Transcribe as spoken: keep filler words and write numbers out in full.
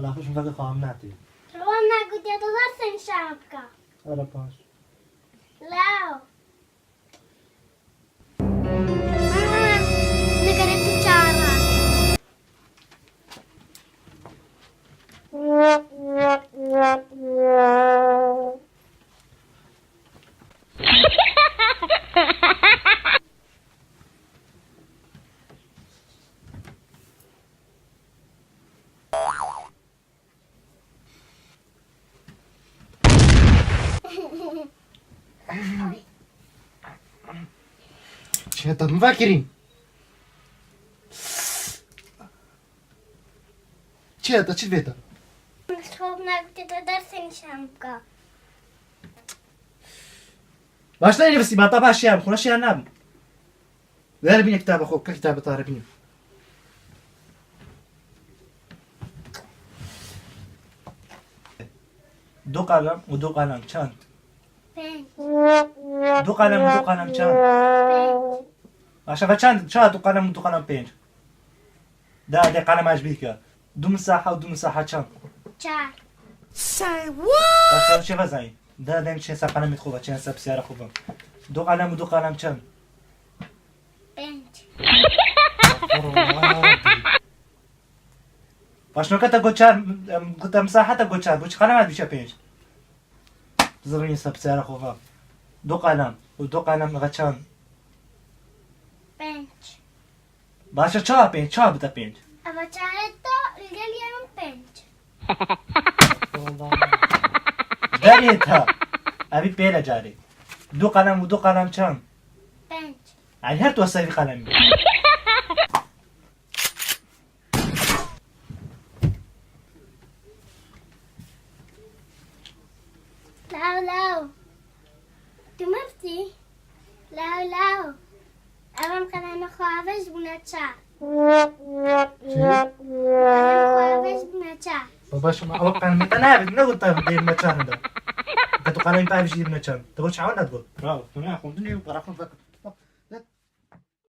Naxwe ji min veke xamnatê. Wan me gotiye tu ders nîşan bike. Here baş. Law. Aha, nigere tu çara. Çi heta min vekirî? Çi heta, çi vêta? Min xwe negotî tu ders nîşan bike. Baş nayê nivîsî, ma ta baş ya, xwe şiyan nabim. Ver bîne kitaba xwe, ka kitaba te re bîne. Du qelem û du qelem çend? Pênc. Du qelem û du qelem çend? Pênc. Baş e, ve çend? Çawa du qelem û du qelem pênc? Da, de qelem ez bî ke. Du misaha û du misaha çend? Çar. Say what? Baş e, çi ve zayî? Da, de çi ser qelem xwe ve, çi ser pisyara xwe ve. Du qelem û du qelem çend? Pênc. Baş e, ke te got çar, em, got em saha te got çar, bo çi qelem ez bî ke pênc? Zirîn ser pisyara xwe ve. Du qelem û du qelem ve çend? Pênc. Baş e, çawa pênc? Çawa bide pênc? Eva çare te li gel yerin pênc. Berê te. Evî pêle carê. Du qelem û du qelem çend? Pênc. Yanî her tu sevî qelemî. Law, law. Tu mirtî? Law, law. Ev em qelemê xwe avêj bûne çar. Çi? Qelemê xwe avêj bûne çar. Baba, şima ew qelemê te nayê, ne got te dê bûne çar hinde. Ke tu qelemê te avêj bûne çar. Tu got çawa ne digot? Bravo, tu ne xwendinê û para xwe vekir.